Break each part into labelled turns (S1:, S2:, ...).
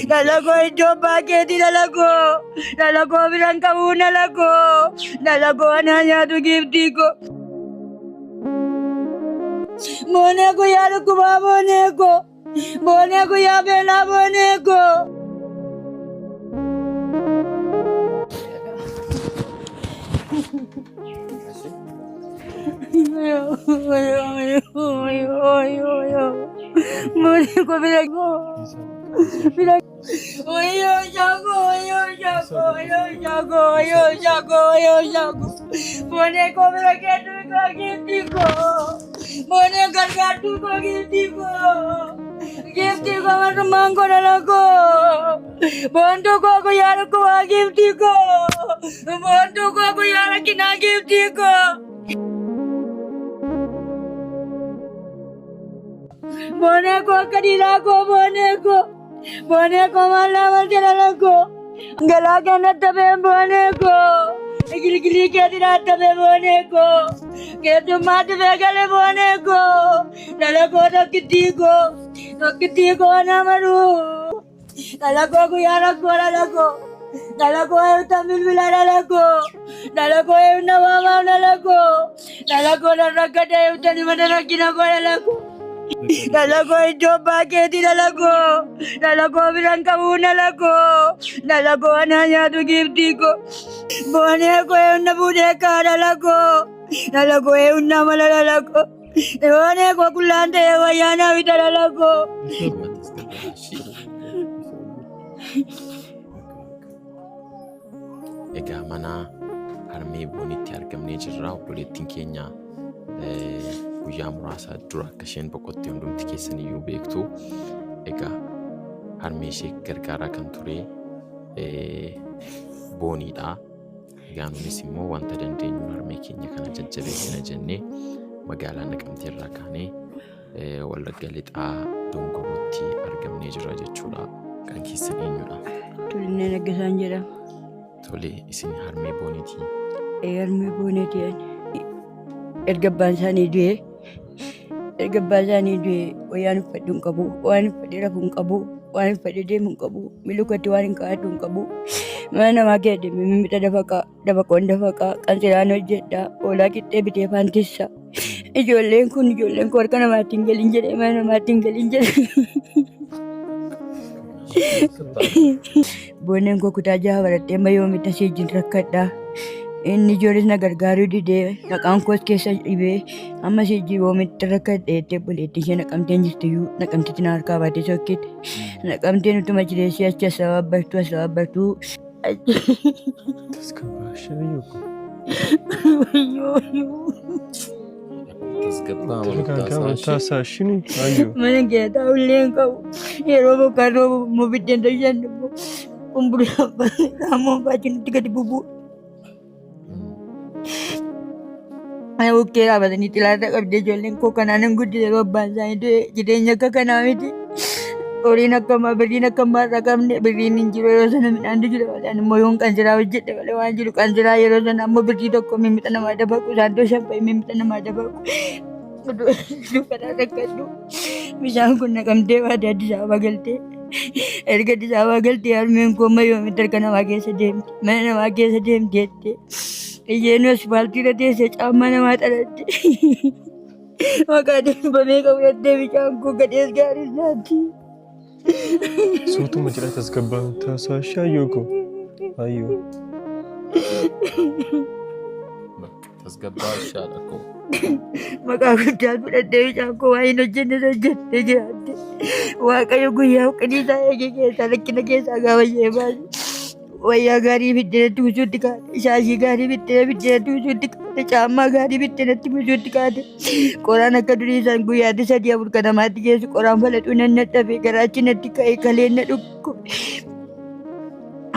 S1: Dhala koo iddoo abbaa keetii dhala koo. Dhala koo biran qabuu dhala koo. Dhala koo anaa nyaatu giiftii koo. Boonee guyyaa dhukkubaa boonee koo. Boonee guyyaa beelaa boonee koo. Boonee koo bira koo. Bira Wayyoo jago, wayyoo jago, wayyoo jago, wayyoo jago, wayyoo jago. Boonee koo bira keetu koo giiftii koo. Boonee gargaartuu koo giiftii koo. Giiftii koo marrummaan koo dhala koo. Boontuu koo guyyaa dhukkubaa giiftii koo. Boontuu koo guyyaa rakkinaa giiftii koo. Boonee koo akka dhiiraa koo boonee koo. Boonee koo maal naa malte dhala koo. Galaa kanatti hafeen boonee koo. Gilgilii keetti naatti hafee boonee koo. Keessummaa dhufee gale boonee koo. Dhala koo tokkittii koo. Tokkittii koo na maruu. Dhala koo guyyaa rakkoo dhala koo. Dhala koo eewwan bilbila dhala koo. Dhala koo eewwan waamaam dhala koo. Dhala koo nan rakkate eewwan mana rakkina koo dhala koo. Dhala koo iddoo abbaa keetii dhala koo. Dhala koo biran qabuu dhala koo. Dhala koo anaa nyaatu giiftii koo. Boonee koo eewwan fuudhee kaa dhala koo. Dhala koo eewwan mala dhala koo. Boonee koo qullaan ta'ee wayyaa naa bita dhala koo.
S2: Egaa mana harmee boonitti argamnee jirra. Obboleettiin keenya guyyaa muraasa dura akka isheen boqotte hundumti keessan iyyuu beektu. Egaa harmee ishee gargaaraa kan ture booniidha. Egaa nunis immoo wanta dandeenyuun harmee keenya kana jajjabeessina jennee magaalaa Naqamtee irraa kaanee Wallagga Lixaa Dongorootti argamnee jirra jechuudha. Kan keessan eenyudha?
S1: Tulinnee Naggasaan jedhama.
S2: Tole, isin harmee booniitii?
S1: Harmee booneeti ani. Erga abbaan isaanii du'ee erga abbaan isaanii du'ee wayyaan uffadhu hin qabu, waan uffadhee rafu hin qabu, waan uffadhee deemu hin qabu, milukatti waan hin kaa'adhu hin qabu. Mana namaa keessa deemee mimmixa dafaqaa, dafaqoon dafaqaa, qansiraan hojjedha, hoolaa qixxee bitee faantissa. Ijoolleen kun ijoolleen koo harka namaatti hin galin jedhee mana namaatti hin galin jedhee. Booneen koo kutaa jaha baradhee amma yoomitti asii wajjin rakkadha. Inni ijoolles na gargaaruu didee maqaan koos keessa dhibee amma asii wajjin yoomitti rakkadhe jettee obboleettiin ishee naqamteen jirtiyyuu naqamtetti na harkaa baatee sokkite. Naqamteen utuma jireessee achi as sababbartuu as sababbartuu. Mana kee taa'ullee hin qabu. Yeroo bokkaan roobu immoo biddeen tolchan immoo kumburii raammoon faachuun gadi bubu'u. Mana bukkee dhaabatanii xilaata qabdee ijoolleen koo kanaan hin guddise yeroo abbaan isaanii du'e jireenya akka kanaa miti. Horiin akka ammaa birriin akka ammaa irraa qabne birriin hin jiru yeroo sana midhaantu jira malee ani immoo yoon qansiraa hojjedhe malee waan jiru qansiraa yeroo sana ammoo birrii tokko mimmixa namaa dabaqu isaan too shan fa'i mimmixa namaa dabaqu. Dukkanaa rakkadhu bishaan kun naqamtee baatee Addis Ababa galtee erga Addis Ababa galtee harmeen koo amma yoomitti harka namaa keessa deemte mana namaa keessa deemte jettee isheen asfaaltii irra teessee caammaa namaa xalatte. Maqaa darbamee qabu jettee bishaan koo gadhees gaariis naatti.
S3: Suutuma jedha tasgabbaa taasaa shaayyoo koo. Ayyoo.
S2: Tasgabbaa shaadha koo.
S1: Maqaa guddaa fudhadhee bishaan koo waa hin hojjenne hojjettee jiraatte. Waaqayyo guyyaa huqqinii isaa eege keessaa rakkina keessaa gaafa ishee baase. Wayyaa gaarii fiddee natti buusuutti kaate. Shaashii gaarii fiddee fiddee natti buusuutti kaate. Caammaa gaarii fiddee natti buusuutti kaate. Qoraan akka durii isaan guyyaatti sadii afur kan namaatti geessu qoraan falaxuu nan dadhabe garaachi natti ka'e kaleen na dhukkube.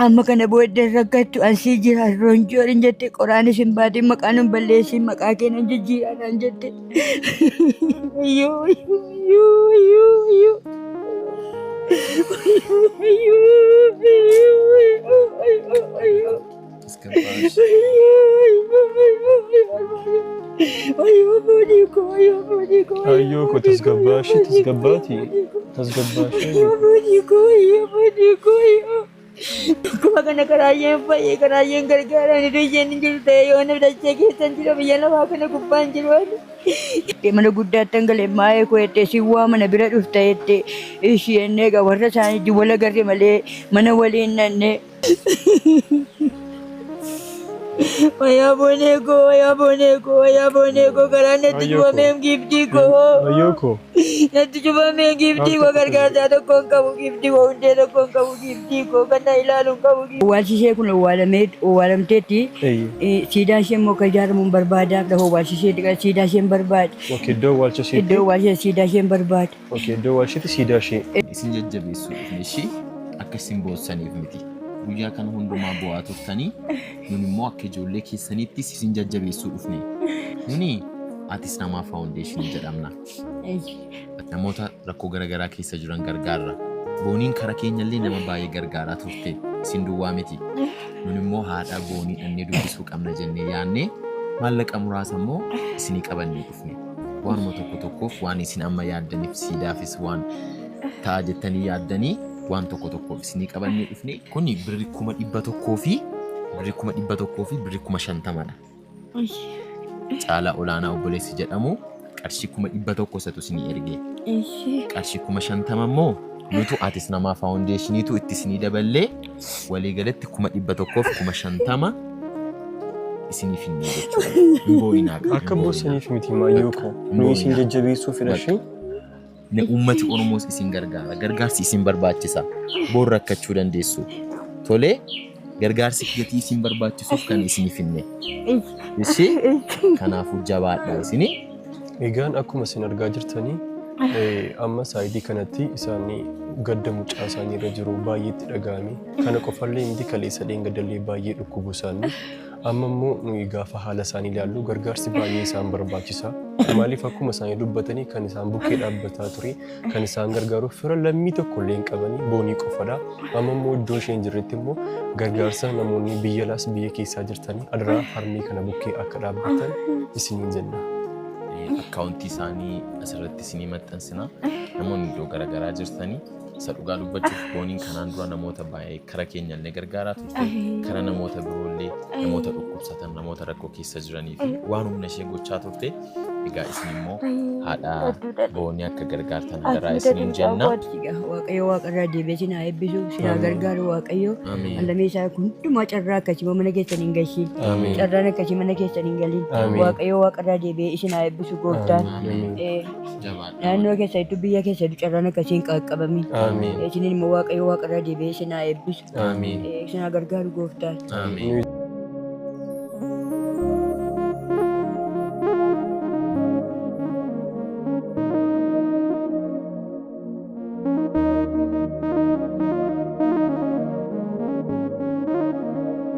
S1: Amma kana booddee rakkattu asii jira ronjoorin jette qoraan isin baatin maqaan hin balleessin maqaa kee nan jijjiiraa naan jette. Ayyoo ayyoo ayyoo ayyoo. Ayyoo ayyoo ayyoo ayyoo.
S2: Tasgabbaa.
S1: Wayyoo boonii koo, wayyoo boonii koo.
S3: Ayyoo koo, tasgabbaashii, tasgabbaati. Tasgabbaashii.
S1: Wayyoo boonii koo, wayyoo boonii koo, wayyoo. Dhukkuba kana karaayyeen fayyee, karaayyeen gargaaraan iddoo isheen hin jiru ta'e yoo nama dachee keessa hin jiru, biyya lafaa kana gubbaa hin jiru ani. Mana guddaatti hangalee maayee koo jettee si waa mana bira dhufta jettee ishii jennee egaa warra isaanii wajjin wal agarre malee mana waliin dhannee. Wayyaa boonee koo, wayyaa boonee koo, wayyaa boonee koo, karaan natti
S3: Ayyoo koo.
S1: cufameem giiftii koo.
S3: Ayyoo koo.
S1: Natti cufamee giiftii koo, gargaarsaa tokko hin qabu giiftii koo, hundee tokko hin qabu giiftii koo, kan na ilaalu hin qabu. Owwaalchi ishee kun owwaalamee owwaalamteetti. Siidaan ishee immoo akka ijaaramu hin barbaada. Lafa owwaalchi ishee siidaa ishee hin barbaada.
S3: Okay, iddoo awwaalcha isheetti.
S1: Iddoo owwaalcha siidaa ishee hin barbaada.
S3: Okay, iddoo awwaalcha siidaa ishee.
S2: Isin jajjabeessuu dhufne ishii akka isin boossaniif miti. Guyyaa kana hundumaa bu'aa turtanii, nun immoo akka ijoollee keessaniittis isin jajjabeessuu dhufne. Nuni Atis Namaa Foundation jedhamna. Namoota rakkoo garaagaraa keessa jiran gargaarra. Booniin kara keenyallee nama baay'ee gargaaraa turte. Isin duwwaa miti. Nun immoo haadha Boonii dhannee dubbisuu qabna jennee yaannee maallaqa muraasa immoo isinii qabannee dhufne. Waanuma tokko tokkoof, waan isin amma yaaddaniif, siidaafis waan ta'a jettanii yaaddanii, waan tokko tokkoof isinii qabannee dhufne. Kuni birri 100,000 fi birri 100,000 fi birri 50,000dha. Caalaa Olaanaa obboleessi jedhamu qarshii 100,000 isatu isinii erge. Qarshii 50,000 immoo nutu Atis Namaa Foundationiitu itti isinii daballee, waliigalatti 150,000 isinii finnee jechuudha. Hin boo'inaa. Hin
S3: Akka
S2: boo'inaa.
S3: boossaniif miti, maayyoo koo.
S2: Hin
S3: Nuyi isin
S2: boo'inaa.
S3: jajjabeessuufidha ishee.
S2: Uummati Oromoos isin gargaara. Gargaarsi isin barbaachisa. Boor rakkachuu dandeessu. Tolee, gargaarsi gatii isin barbaachisuuf kan isinii finne. Ishee kanaafuu jabaadha isinii.
S3: Egaan akkuma isin argaa jirtanii, amma saayidii kanatti isaan gadda mucaa isaanii irra jiru baay'ee itti dhaga'ame. Kana qofallee miti, kaleessa dheengadallee baay'ee dhukkubu isaanii. Amma immoo nuyi gaafa haala isaanii ilaallu gargaarsi baay'ee isaan barbaachisa. Maaliif, akkuma isaanii dubbatanii, kan isaan bukkee dhaabbataa ture, kan isaan gargaaru fira lammii tokko illee hin qabanii, Boonii qofadha. Amma immoo iddoo isheen jirretti immoo gargaarsa namoonni biyya alaas biyya keessaa jirtanii adaraa harmee kana bukkee akka dhaabbattan isiniin jenna.
S2: Akkaawuntii isaanii asirratti isinii maxxansina. Namoonni iddoo garaagaraa jirtanii, isa dhugaa dubbachuuf Booniin kanaan dura namoota baay'ee kara keenya illee gargaaraa turte. Kara namoota biroollee namoota dhukkubsatan, namoota rakkoo keessa jiranii fi waan humna ishee gochaa turte. Egaa isin immoo haadha Boonii akka gargaartan adaraa isiniin jenna.
S1: Waaqayyo waaqarraa deebi'ee sin haa eebbisu, sin haa gargaaru Waaqayyo.
S2: Amiin.
S1: Allamee isaa kun hundumaa carraa akkasii mana keessan hin gashiin.
S3: Amiin.
S1: Carraan akkasii mana keessan hin galin.
S3: Amiin.
S1: Waaqayyo waaqarraa deebi'ee isin haa eebbisu gooftaan.
S2: Amiin.
S1: Naannoo
S2: Jabaadhaa.
S1: keessattuu, biyya keessattuu carraan akkasii hin qaqqabamin.
S3: Amiin.
S1: Isiniin immoo Waaqayyo waaqarraa deebi'ee isin haa eebbisu.
S3: Amiin.
S1: Isin haa gargaaru gooftaan.
S2: Amiin.